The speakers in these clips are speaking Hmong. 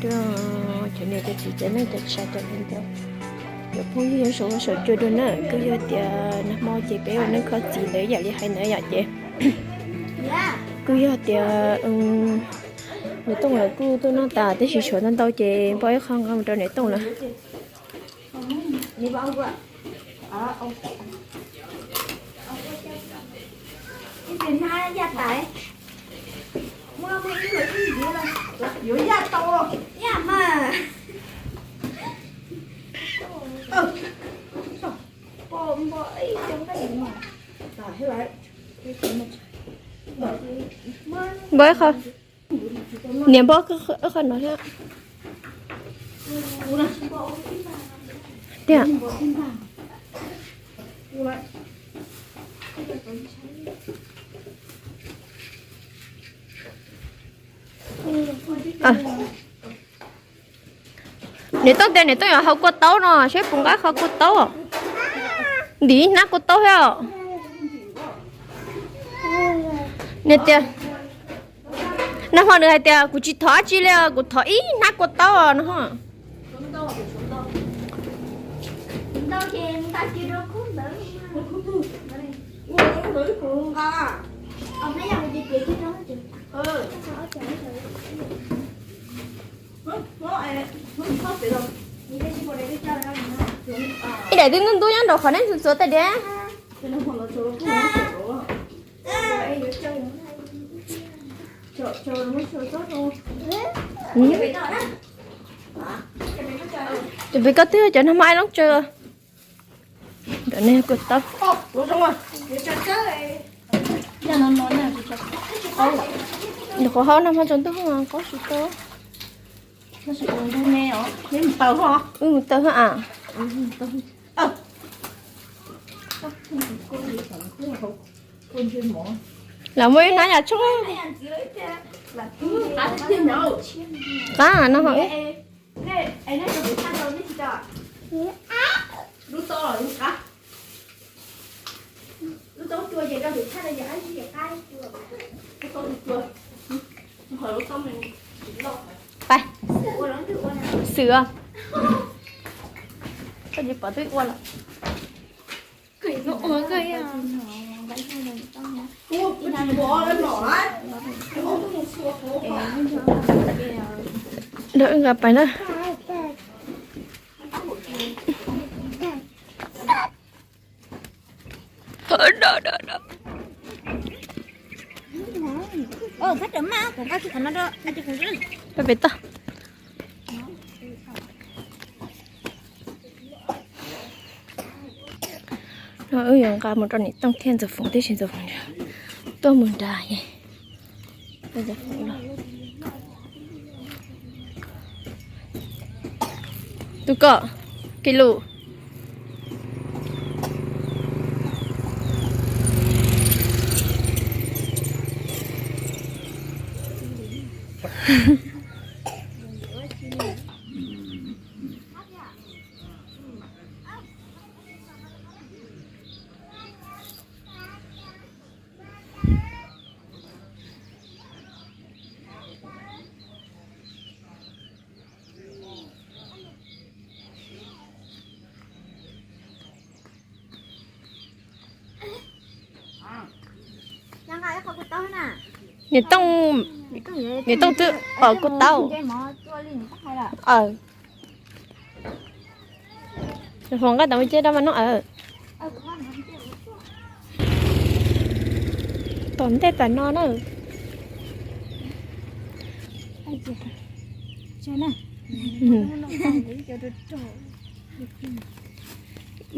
Rau cov niam cov txiv cov neej cov tsa cov viv ncaus, cov phooj ywg nyob saum huab saum cua dua na, kuj yog tias nag hmo ces peb ua neej kho txiv ntawd yam li hais ntawd yom ces kuj yog tias niam Tooj lawv kuj tuaj noj tas, tab sis tshuav ntau ntau ces npaj ib qho nqa mus rau niam Tooj lawm. Npaj ib qho, niam npaj ib qho no thiab. Tiag. Niam Tooj tias niam Tooj yuav hau kua taub no, seb puas nqa qho kua taub. Ntim hnab kua taub thiab. Nws tias, nag hmo nws hais tias kuv tsis thov dab tsi li, kuv thov ib hnab kua taub no. Ib daim twb ntub ntub nyob nraum qhov nej txuas txuas tej diav. Ces pem koj twb cov nag hmo loob tsawv. Ntawm nej kua taub. Nyuam qhuav hau nag hmo tsaus ntuj qaub tsis tau. Wb mus taw hos a. Lam muaj ib hnab yam tshoob. Qab no ho. Pais. Xwm os. Koj tsis pom twb ua lawm. Nrog wb nqa pais na. Peb pem toj. No wb yuav nqa mus rau niam Tooj thiab Ntxawm Foom tib si, Ntxawm Foom tuaj mus nrad. Tus ko, Kiv Lus. Niam Tooj, niam Tooj twb pom kuv tau. Foom nqa tom mus cia rau mas no aw. Tom ntej tom no na.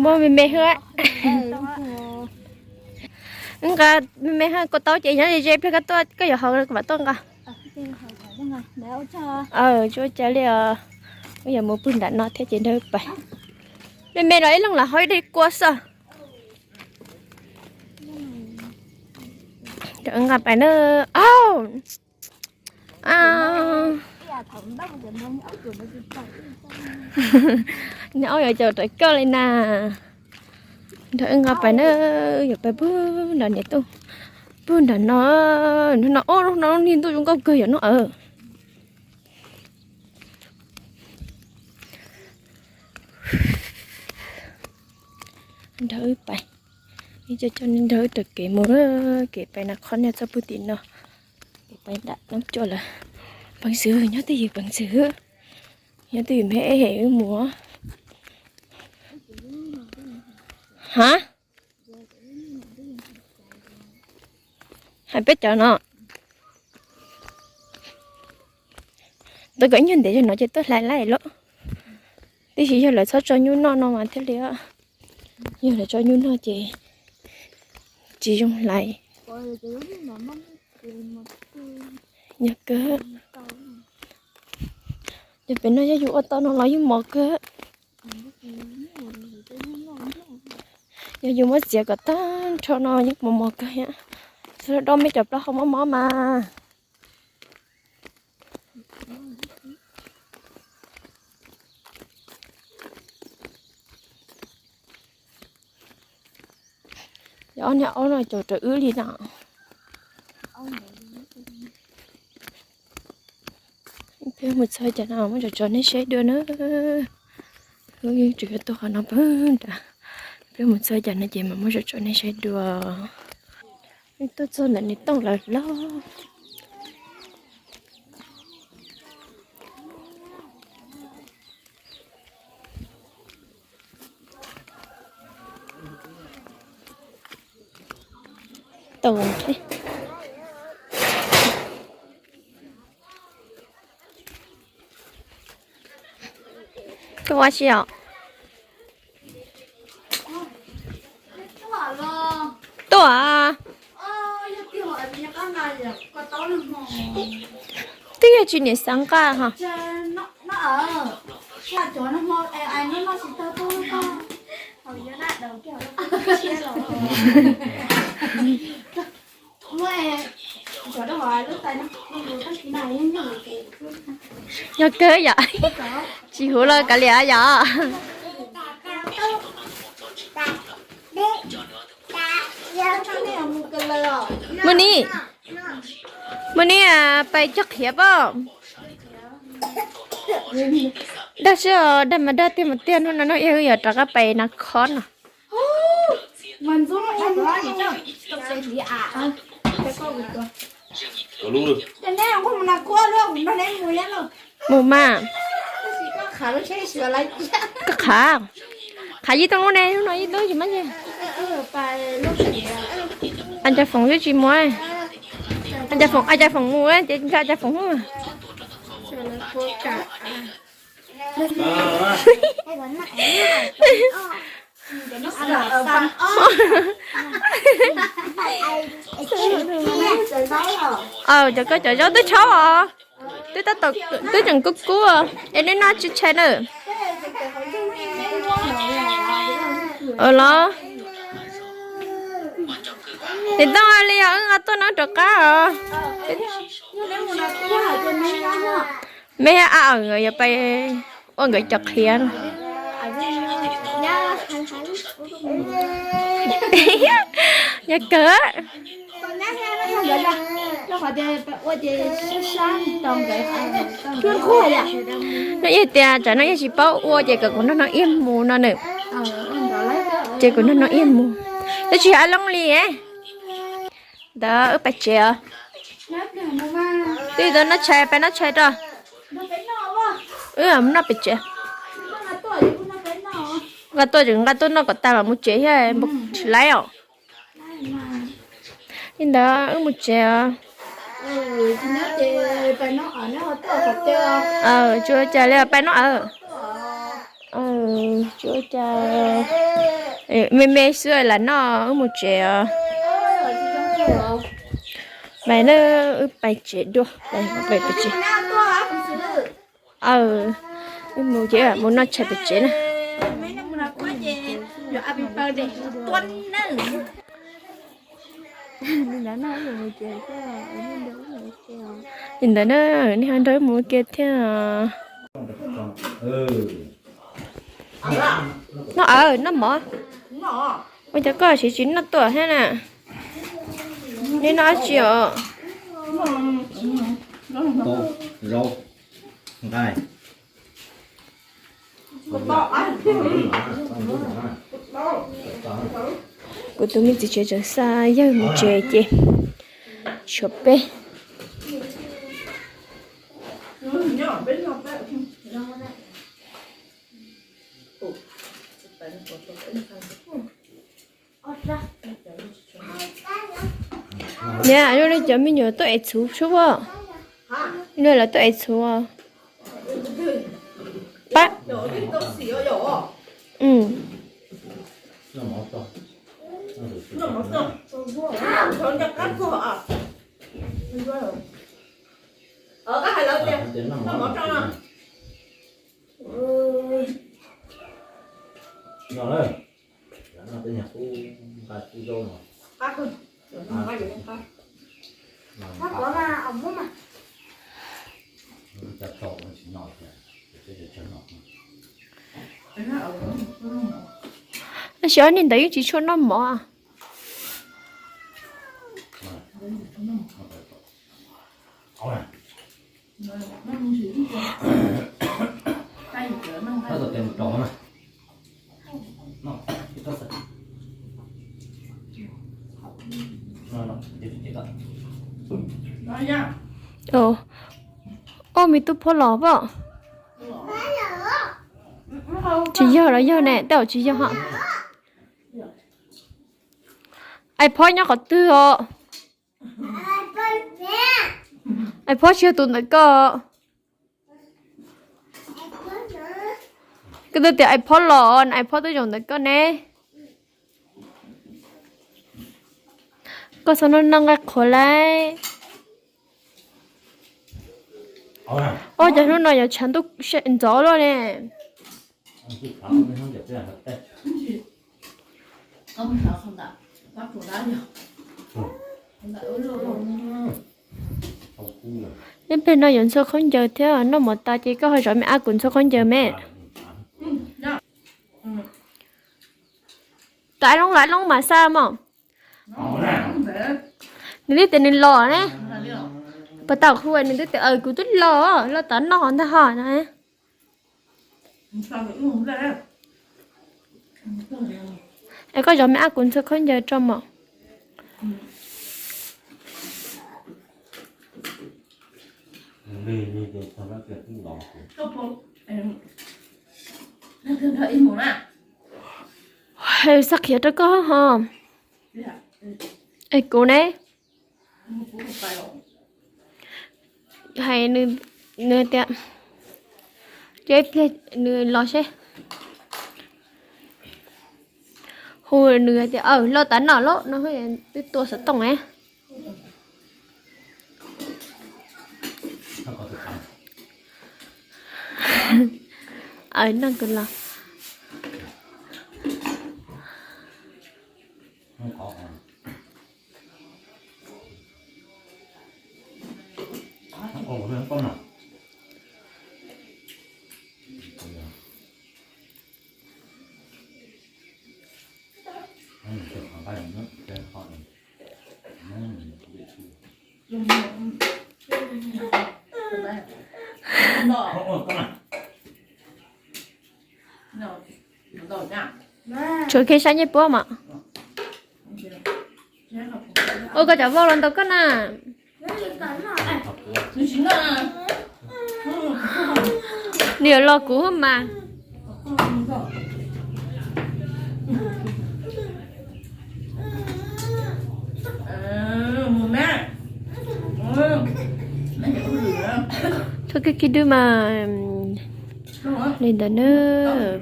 Muaj me me hwb. Nqa me me hwb, kuv tau ces nyob ze ze pliag koj tuaj koj yuav haus mam tuaj nqa. Tsis ua cas li os. Wb yuav mus pw nram no thiab ces nrog pais. Me me los ib leeg lam haus ib daim kua xwb. Nrog wb nqa pais na. Nyob yuav caum rawv koj li na. Nrog wb nqa pais na, yuav pais pug nram niam Tooj, pug nram no, no ob lub no niag ntuj zoo nkauj kawg yom no aw. Nrog wb pais, ib co coj nrog wb raws kev mus, kev pais Nas Khoos nej txoj puag tim no, kev pais nram Nab Cuam lawm. Peev xwm nyob twj ywm, peev xwm nyob twj ywm me es wb mus. Ha, hais peb cov no, tau kom nyuag ntev zog no ces tuaj hlais laij lawm. Tiam sis yog lawv txhob tso nyuj noj no mas thiaj li, yog lawv tso nyuj noj ces tsis zoo hlais. Yog kawg, yog pem no yog yus ua tau no los yeej mos kawg. Yog yus muab txiav kom tag nrho no yeej mos mos kawg thiab. Xwb dob me cov plaub hau mob mob mas. Yog ob niag aub no caum raws wb li no. Peb mus txog cas no muab tso tso nej saib dua na. Wb tseem yuav tuaj qhov no pag nrad. Peb mus txog cas no ces mam muab tso tso nej saib dua. Wb tuaj txog ntawm nws tooj lawm lauj. Tau thiab. Tuaj ua si os? Tuaj. Twb yog tsis niam xav nqa ho. Yog kawg yom. Tsis huv los kav liam yom. Mus ni, mus ni, pais cog qhiav pom. Dag sib os, dag mas dag tiag mas tiag, hnub no hnub ib wb yuav rov qab pais Nas Khoos no. Mus mas. Koj qhav, qhav yib tug lub ne, lub no ib tug tsis muaj. Ncas Foom twb tsis mus. Ncas Foom, Ncas Foom mus ces nrog Ncas Foom. Aw, cov koj cov zaub twb tshaub os. Twb tab tom, twb tseem kub kub es nej noj tsis tshais na. Los, nim toj li os, wb nqa tuaj no rov qab os. Me a, yuav pais ua nkawd cov qhiav no. Yog kawg. No yog tias tsam no yog tsis paub ua ces kom kuv nrog no ib mus no nws. Ces kuv nrog no ib mus. Twb tsis hais loo li. Ntawd wb pais tsev os. Twb tau noj tshais, pais noj tshais rau. Wb noj pem tsev. Nqa tuaj, nqa tuaj noj kom tas mam mus tsev thiab, tsis laib os. Li ntawd wb mus tsev os. Tsis ua cas li os, pais noj os. Tsis ua cas, me me xwb lam noj, wb mus tsev os. Pais na, wb pais tsev dua, pais pem tsev. Wb mus ces mus noj tshais pem tsev na. Li ntawd na, nej ho nrog wb mus ua ke thiab. Noj aw, noj mov. Ua cas koj siv tsis noj tuaj thiab na? Nej noj dab tsi os? Zaub, nqaij. Kuv tus me txiv tsev tseem xa yawg mus tsev ces tshuav peb. Niam, zoo li cov me nyuam tuaj ev txhuv sub as. Zoo li lawv tuaj ev txhuv. Pab. Tab sis ob niag ntawd yeej tsis tshua noj mov. Oj, me tub phob los pom. Tsis yog los yog ne, tej zaum tsis yog hos. Ais phob nyob qhov twg os? Ais phob tsis yog tus ntawm koj. Koj twb tias ais phob los, ais phob twb zaum ntawm koj ne. Koj txhob noj noj nqaij qhuav lauj. Ua cas hnub no yuav tshav ntuj ntxov luaj ne. Ib pliag no yuav ntxhua khaub ncaws thiab, noj mov tas ces koj ho zov me ab kuv ntxhua khaub ncaws me. Tais Loob, Loob mas xa mog. Nws twb tias nws los ne. Pas tau hu nws twb tias kuv twb los, los tav no ntag ho no. Es koj zov me ab kuv ntxhua khaub ncaws rau mog. Xav qhia rau koj ho. Es kuv ne, hais nws tias, cia ib pliag nws los seb. Hu nws tias, aw, los tav no lauj no, twb tua xov tooj ne. Aw, noj kawg los. Tshuav kheev sab nyiaj puab mas. Ua koj cov voj los ntaus koj na. Nws yuav los kuv mas. Txhob kib kib dub mas. Li ntawd na,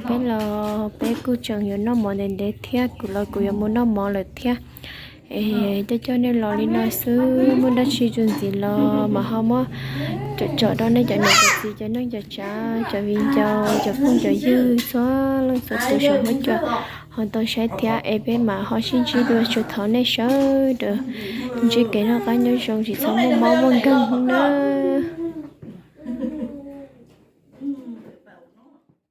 peb los peb kuj tseem yuav noj mov ntev ntev thiab, kuv los kuv yuav mus noj mov lawm thiab. Es coj coj nej los li no xwb, muaj dab tsi txuas ntxiv los mas ho muab tsom tsom rau nej cov niam cov txiv, cov neej cov tsav, cov viv ncaus, cov phooj cov ywg txhua leej txhua tus saum huab cua ho tau saib thiab. Es peb mam ho sib ntsib dua, tsuas thov nej sawv daws ntsib kev noj qab nyob zoo, tsis txhob muaj mob muaj nkeeg na.